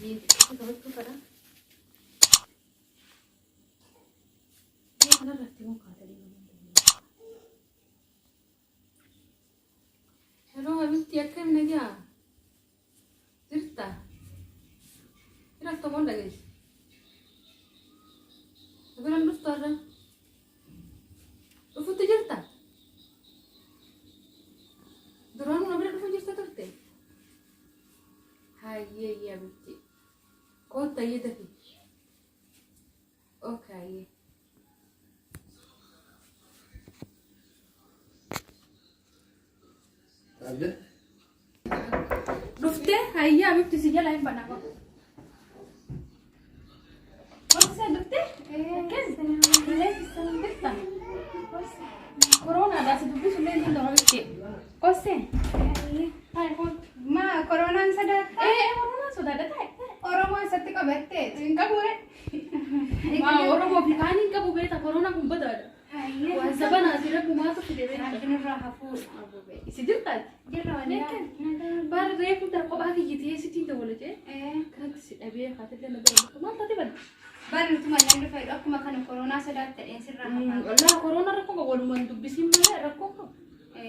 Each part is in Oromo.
Dubbiin xiqqoo taphachuu fedha. Kanarratti immoo kaatanii. Hello Habibti, akkam nagaa? Jirta? Jirta moo dhageessi? Biran dhuftu har'a? Dhufutti jirta? Duraanuu na bira dhufu jirta turte? Hayyee Habibti. Kootta hayyee dafi. Okay hayyee. Abde. Dhuftee hayyee Habibti si jala hin banaa qabu. Qorsee dhuftee? Akkam? Jirta? Koronaadhaa si dubbisu illee hin danda'u Habibti. Qorsee? Hayi kootu. Ma koronaan sodaattaa? Ee koronaan sodaadha ta'e. Oromoo isatti qabattee? Hin qabu re. Maa Oromoo fi kaan hin qabu beekta koronaa kun badaadha. Waan sabanaati rabbumaatu fide beekta. Rabbiin irraa hafuu. Isi jirtaati? Jirra wallaahi. Baara reefu tara kophaa kiyya ta'ee sitiin dawwala jee. Kanatti si dhabee haatillee na bira dhuftu maal taate badde? Bari utuma nan dhufa jedhu akkuma kana koronaa sodaatta dheen sirraa hafaa. Wallaahi koronaa rakkoo qabu walumaan dubbisiin malee rakkoo qabu.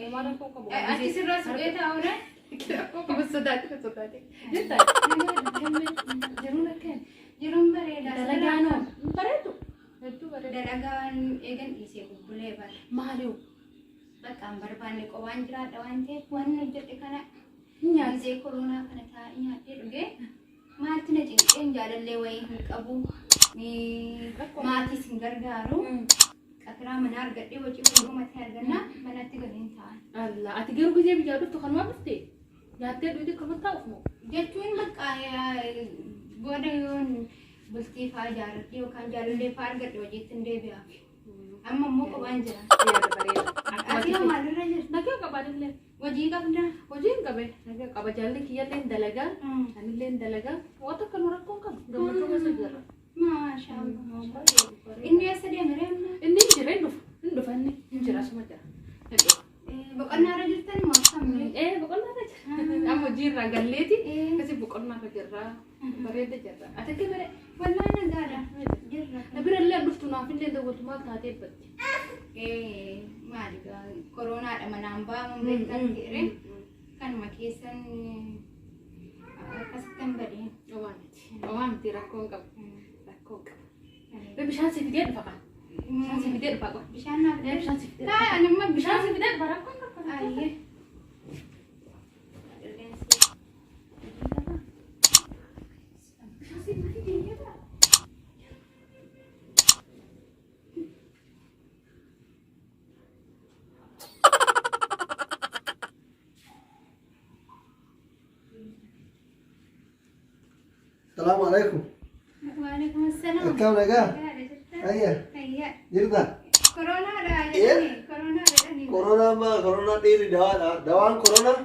Homaa rakkoo qabu. Achi sirraa suphee taa'uudha. Rakkoo qabu sodaate sodaate. Jirta? Jiruun akkam? Jiruun bareedaa. Dalagaan hoo? Hin bareedu. Hedduu bareedu. Dalagaan eegan dhiisee bubbulee bara. Maaliu? Bakka hin barbaanne qobaan jiraadha waan ta'eef waan hojjedhe kana Hin nyaatu. Gizee koronaa kana taa'ee nyaadhee dhugee maaltu na cinqeen jaalallee wayii hin qabu maatiis hin gargaaru qafiraa mana argadhee hojii wayii uummatee argannaa manatti galeen taa'an. Allah, ati garuu gizee biyyaa dhuftu kanumaa dhufte? Nyaattee dhugdee kanuma taa'uuf moo? Jechuun bakka booda yoon bultii fa'aa ijaarradhe yookaan jaalallee fa'aa argadhe hojiitti hin deebi'a. Amma immoo qobaan jira. Yaada bareeda. Ati hoo maalirra jirta? Nagaa qabaanillee. Hojii qabdaa? Hojii hin qabe. Nagaa qaba. Jaalli kiyyallee hin dalagaa. Anillee hin dalagaa. Waan takka nu rakkoon qabu. Gammachuu keessa jirra. Maashaallah. Inni eessa deeme ree amma? Inni hin jira hin dhufa. Hin dhufa inni. Hin jira asuma jira. Hin dhufa. Boqonnaa irra jirtan moo akkam? Ee boqonnaa irra jira. Amma hojii irraa galleeti. Akkasii boqonnaa irra jirra. Bareeda jirra. Ati akka bare. Wallaahi nagaadha. Jirra. Na bira illee dhuftu naaf illee dawwaltu maal taatee badde? Maali gaa koronaadha manaan ba'amuun beektan ta'e kanuma keessan akkasitti hin badeen. Homaa miti. Homaa miti rakkoo hin qabu. Rakkoo hin qabu. Bishaan si fidee dhufa kan. Bishaan si fidee dhufa qofa. Bishaan naaf Ee, bishaan si fidee Taa ani immoo Bishaan si bishaan. fidee dhufa rakkoo hin qabu. Ayyee. Bishaan si fidee dhufa. Salaamu alaikum. Waalaikum assalaam. Akkam nagaa? Ayya. Ayya. Jirta? Koronaadha jedhanii. Koronaadha jedhanii. Koronaa maa koronaa dhiirri dawaadha. Dawaan koronaa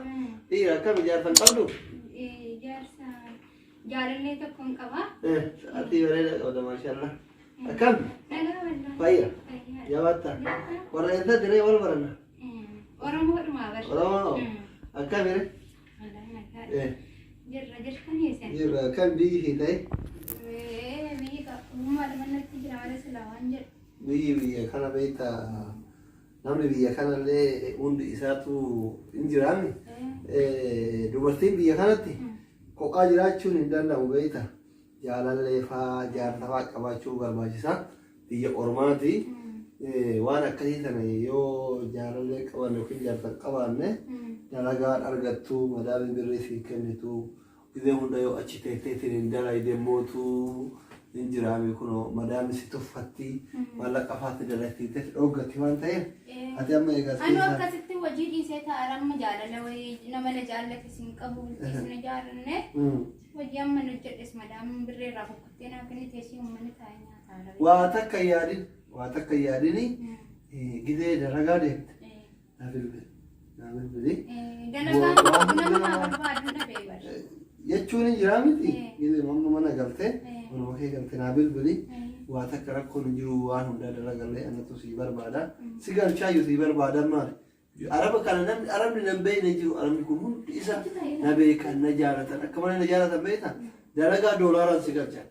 dhiira akkam ijaarsan qabdu? Ijaarsa jaalallee tokko hin qaba. Sa'aatii bareeda qabda maashaallah. Akkam? Nagaa wallaahi. Fayya. Fayyaa. Jabaatta. Warra eessa diree wal baranna? Oromoodhumaa bara. Oromoo akkam hire? Wallaahi nagaadha. Jirra jirtanii isin. Jirra akkam biyyi fi ta'e? Biyyi qabummaadha manatti jira malee silaa waan jedhu. Biyyi biyya kana beektaa namni biyya kanallee hundi isaatu hin jiraami. Dubartiin biyya kanatti kophaa jiraachuun hin danda'amu beektaa. Jaalallee faa jaarsa faa qabaachuu barbaachisa. Biyya ormaati. Waan akkasii sana yoo jaalallee qabanne yookiin jaarsa hin qabaanne dalagaan argattu madaaliin birrii siin kennitu. Gizee hunda yoo achi teetteetiin hin dalayde mootu hin jiraami kunoo madaami si tuffatti maallaqa faatti dalagsiiftee si dhooggatti waan ta'eef ati amma eegas Anu akkasitti hojii dhiisee taa'ara amma jaalala wayii nama na jaallates hin qabu bultiis na jaallanne hojii amma na hojjedhes madaamin birree irraa kukkuttee naa kennite ishii uummanni taa'ee nyaata. Waa takka hin yaadin waa takka hin yaadini gizee dalagaa deemte naa bilbili naa bilbili. Dalagaa nama naa barbaadu dhabee bara. Jechuun hin jiraa miti gizee amma mana galtee manuma kee galte naa bilbili waa takka rakkoon hin jiru waan hundaa dalagallee anatu sii barbaada si galchaayyuu sii barbaada maali. Araba kana namni arabni nan beekne hin jiru arabni kun hundi isa na beekan na jaalatan akka malee na jaalatan beekta. Dalagaa doolaaraan si galcha.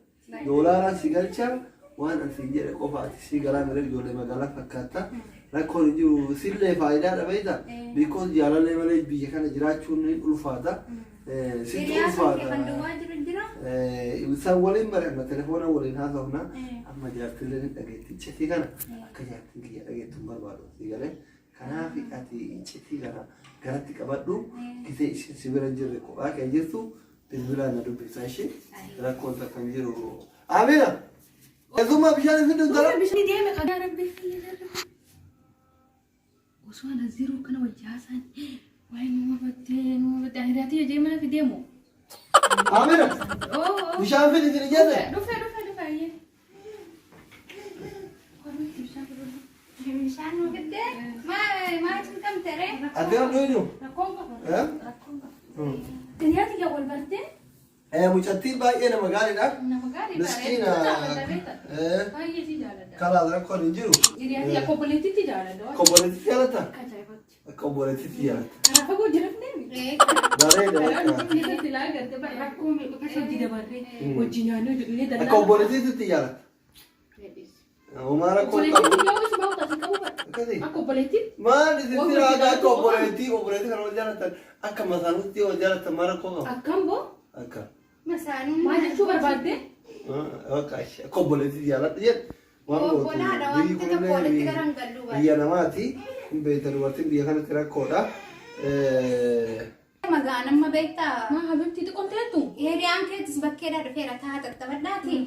Doolaaraan si galcha waan ani siin jedhe qofa ati si galaa malee ijoollee magaalaa fakkaata. Rakkoon hin jiru sillee faayidaadha beektaa. Because jaalallee malee biyya kana jiraachuun ni ulfaata. Sitti Hiriyaa kan kee kan ulfaata. duwwaa jiru jira. Isaan waliin mari'anna telefoona waliin haasofna. Amma jaartillee ni dhageetti iccitii kana akka jaartiin kiyya dhageettu hin barbaadu si galee. Kanaaf ati iccitii kana garatti qabadhu gisee isheen si bira hin jirre kophaa kee jirtu bilbilaan na dubbisa ishee rakkoon takka hin jiru. Amina! Keessummaa bishaan hin fiddu intala? Bishaan deeme kan rabbi. Osoo ana ziruu kana wajji haasaan waa'ee numa battee numa battee ani raatii hojii mana fideemu. Amina! Oo. Bishaan fidi isin jette? Dhufe dhufe dhufe ayyee. Bishaan fiduu. Bishaan nu fiddee maa maa cinqamte ree? Ati yoo dhuynu? Rakkoon qaba. Eh? Rakkoon qaba. Hiriyaa tiyya wal bartee Mucattiin baay'ee nama gaariidha. nama gaarii Miskiina. Baay'ee si jaalladha. Kalaas rakkoon hin jiru. Hiriyaa tiyya akka obboleettiitti jaalladha. Akka obboleettiitti jaalatta? Akka ajaa'ibatti. Akka obboleettiitti jaalatta. Karaa fagoo jirafnee miti. Bareeda Karaa bakka. nuti keessatti laa garte rakkoo meeqa keessa hojii dabarree hojii nyaannee hojii dhugee Akka dallaa. obboleettiitti jaalatta. Homaa rakkoo hin qabu. Obboleettiitti yoo isuma hawwataa si qabu bara. Akkasii. Akka obboleettiitti. Maal isitti raagaa akka obboleettii obboleettii kana wal jaallattan akka masaanutti wal jaallattan maal rakkoo qaba? Akkam boo Akka. Masaanuun maal jechuu barbaadde? Akka akka obboleettii jaalladhu jedhe. Waan gootu Obbolaadha biyyi wanti tokko kunillee walitti garangalluu bara. biyya namaati. Hin beektan dubartiin biyya kanatti rakkoodha. Magaan amma beektaa? Maa habibti xiqqoon teettu? Hiriyaan keetis bakkeedhaa dhufeera taa tattaphadhaati.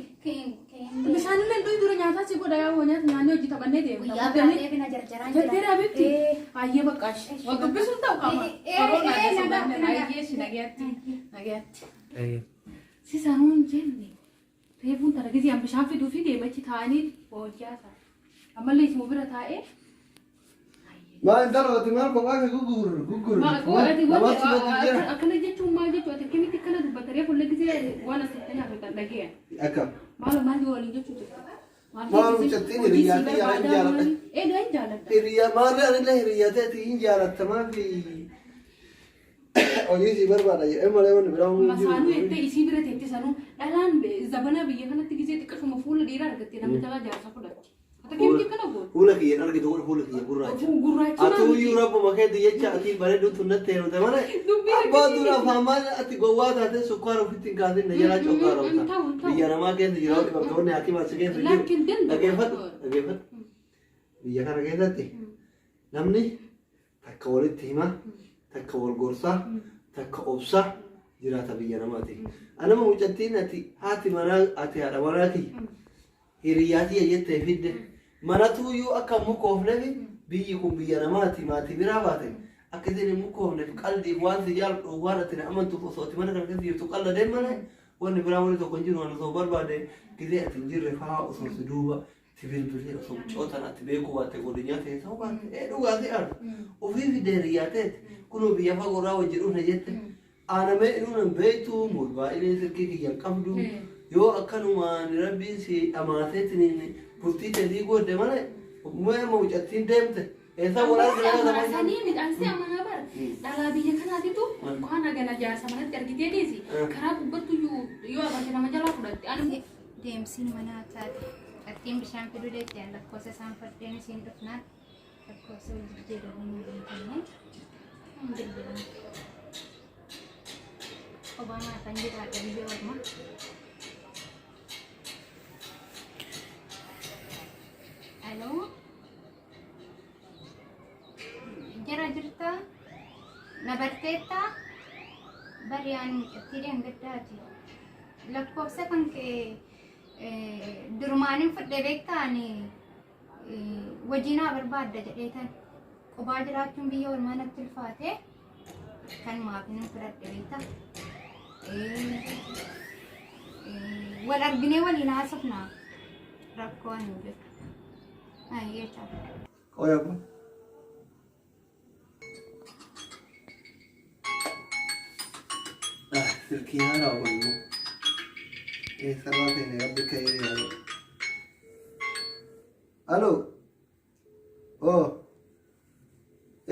Bishaan illee dhuyi dura nyaataa si godha yaa nyaata nyaannee hojii taphannee deemna. Guyyaa biraa deebina jarjaraan jira. Jarjara habibti. Baay'ee baqqaash. Wal dubbisuun ta'u qaba. Eh, eh, nagaa, nagaa. Baay'ee si nagaatti. Nagaatti. Si sanuun jenne reefuun tana gisee an bishaan fiduu fi deemachi taa'anii hojjaa isaa. Ammallee isuma bira taa'ee. Maal intala ati maal kophaa kee gugurru gugurru. Namatti bakki jira. Akkana jechuun maal jechuudha? Ati akkamitti akkana dubbatta? Reefu illee gisee waan asitti nyaatu kan dhaga'e. Akka. Maal maal waliin jechuu jirta? Maal mucattiin hiriyyaa fi yaalan jaaladha. Egaa hin jaaladha. Hiriyyaa maarree anillee hiriyyaa ta'eeti hin jaalatta maafi hojii sii barbaada jedhee malee wanni biraa hin jiru. Masaanuu jettee isii bira teetti sanuu dhalaan zabana biyya kanatti gisee xiqqashuma fuula dhiiraa argatte namni jalaa jaarsa fudhatti. Ati akkamitti akkana gootu? Fuula kiyya hin argitu kun fuula kiyya gurraacha. Gurraachi Atuu iyyuu rabbuma keetti jecha ati bareedduu tun natti heerumte malee Dubbii abbaa akkasii dura afaan maal ati gowwaa taate sukkaara ofitti hin kaasin na jalaa coggaara hin ta'u, hin ta'u. Biyya namaa keessa jira dhibamtoonni hakimaa si keessa jiru. Lakki hin danda'u. Dhageeffadhu dhageeffadhu. Biyya kana keessatti namni takka walitti hima, takka wal gorsaa, takka obsaa jiraata biyya namaati. Anama mucattiin ati haati manaa ati haadha manaa kiyya hiriyyaa tiyya jettee fidde manatuuyyuu akka hin mukoofneef biyyi kun biyya namaati maatii biraa baate akka isin hin mukoofneef qaldiif waan si jaalladhu waan ati na amantuuf osoo ati mana kana keessa jirtu qalladeen malee wanni biraa wanni tokko hin jiru waan osoo barbaade gisee ati hin jirre faa osoo si duuba si bilbilee osoo mucootan ati beekuu baatte godinyaa ta'e ta'uu baatte ee dhugaa si aadu ofii fidde hiriyyaa ta'eeti kunoo biyya fagoo irraa wajji dhufne jette aanamee inuun hin beektu mobaayilii silkii kiyya hin qabdu yoo akkanumaan rabbiin si dhamaateetiin bultii tedii goodde malee mee amma mucattiin deemte eessaa wal argina nama Sanii midhaan si amanaa bara. Dhalaa biyya kanaatitu waan hagana jaarsa manatti argitee dhiisi. Karaa gubbattu yoo agarte nama jalaa fudhatte. Ani Deemsiin manaa taate. Attiin bishaan fiduu deetteen lakkoofsa isaan fardeen isiin dhufnaan lakkoofsa wal jijjiiranii hin beekamne. Hin bilbilan. Obaamaa kan jiraadha biyya ormaa. Aloo. Jira jirtaa? Na barteettaa? Bari ani mucattii deengeddaati. Lakkoofsa kan kee durumaanin fudhee beektaa ani hojii naa barbaadda jedheetan qubaa jiraachuun biyya ormaa natti ulfaate kanumaaf nan fudhadhe beektaa. Wal arginee waliin haasofna rakkoo hin jiru. Ayyee ciao. Qoya kun. Ah, silkii haaraa kun immoo. Eessarraa seene rabbi ka'ee yaadu. Alo. Oh.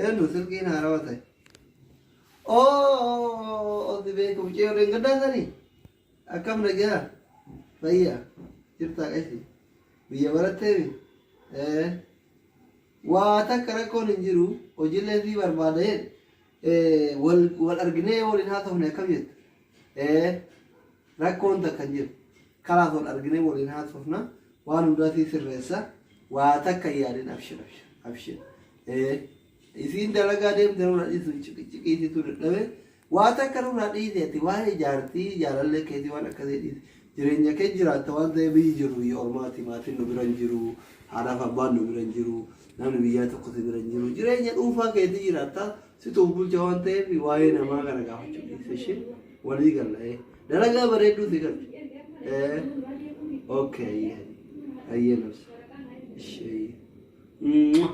Eenyu silkiin haarawaa ta'e? Oh, si beeku mucayyoo deengeddaa sanii? Akkam nagaa? Fayyaa? Jirtaa qashti? Biyya baratteemi? Ee. Waa takka rakkoon hin jiru. Hojiilee sii barbaada jedhe. Wal wal arginee waliin haasofne akkam jetta? Ee. Rakkoon takka hin jiru. Kalaas wal arginee waliin haasofna. Waan hundaa sii sirreessa. Waa takka hin yaadin abshir abshir abshir. Ee. Isiin dalagaa deemte nurraa dhiisu ciqiciqiititu dadhabe. Waa takka nurraa dhiisi ati waa'ee jaartii jaalallee keetii waan akkasii dhiisi. Jireenya kee jiraatta waan ta'eef biyyi jirru biyya ormaati maatiin nu bira hin jiru haadhaaf abbaan nu bira hin jiru namni biyyaa tokko si bira hin jiru jireenya dhuunfaa keetii jiraatta situ of bulcha waan ta'eef waa'ee namaa kana gaafachuu dhiisi ishee walii galla ee dalagaa bareedduu si galcha ee okay ayyee ayyee nabsa ishee ayyee.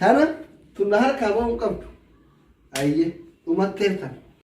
Tana tun na harkaa ba'uu hin qabdu. Ayyee dhumatteef tana.